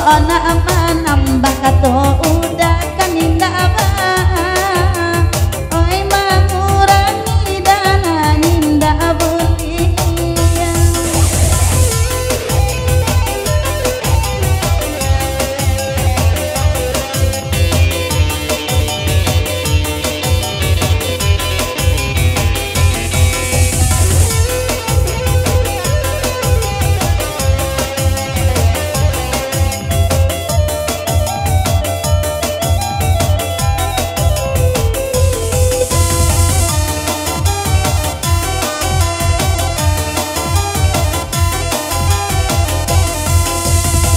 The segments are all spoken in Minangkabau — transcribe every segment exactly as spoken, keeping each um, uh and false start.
Anak manambah kato udah kan indak baa. Oi, mangurangi dalan indak buliah.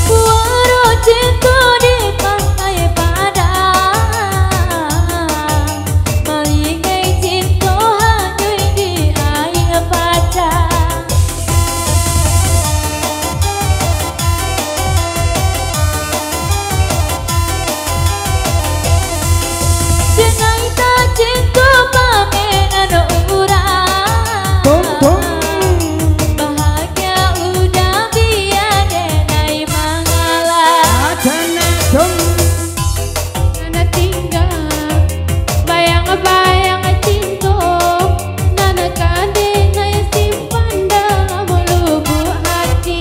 Muaro cinto di Pantai Padang, malingai cinto hanyuik di aia pacang. Denai tacinto pamenan urang. Tung, tung. Bahagia udah bia denai mangalah. Acan tung. Nan tingga, bayang-bayang cinto, nan ka denai simpan dalam lubuak hati.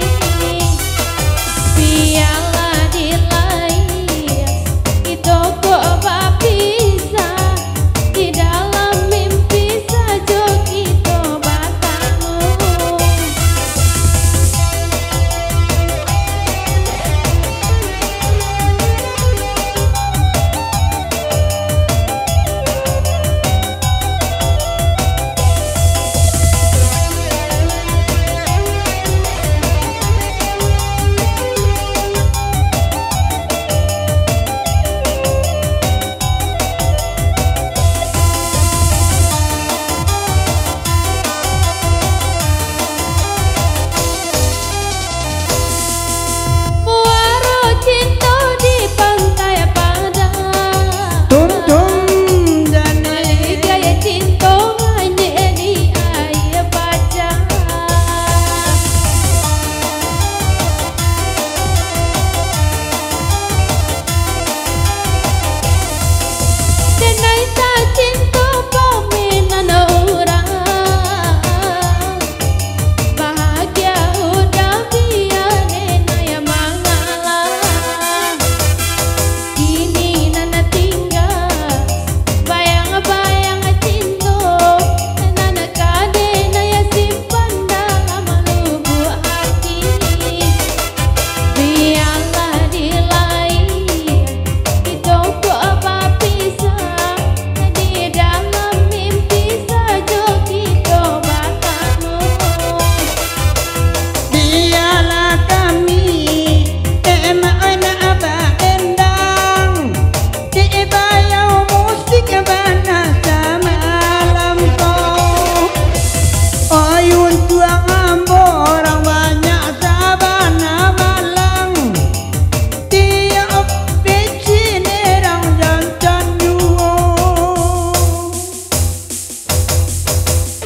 Bialah di lai, kito ko bapisah, di dalam mimpi sajo kito batamu. Muaro cinto di Pantai Padang. Tung, tung, jani. Gaya cinto manyek di aia pacang. Denai tacinto pamenan urang. Bahagia udah bia denai mangalah. Kini nan tingga, bayang-bayang cinto, nan ka denai simpan dalam lubuak hati. Bialah di lai, kito ko bapisah, di dalam mimpi sajo kito batamu. Bialah kami, eh, ma-, eh, nak baendang, eh, bayau musik bana samalam ko. Oi, untuang ambo urang banyak sabana malang. Tiok picin urang jancan juo.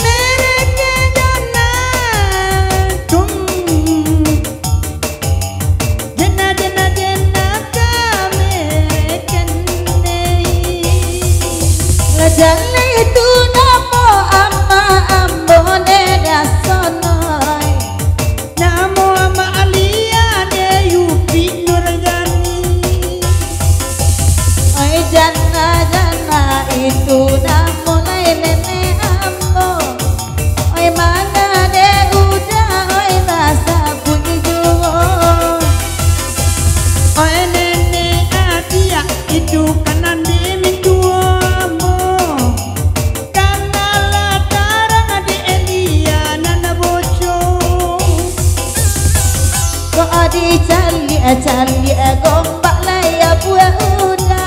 Mereka jangan tum. Jena, jena, jena kami kenei. Lah jaleh tu namo ama ambo ne dasonoi. Namo ama alia ne Yupi Nurjani. Oi jana, jana itu namo lai nenek ambo. Oi, manga dek uda, oi, basabuik juo. Oi, nenek adiak, itu kan nan dimintuo ambo. Kan alah tarang dek elia nan bocor. Kok dicaliak-caliak gombak lai buah uda.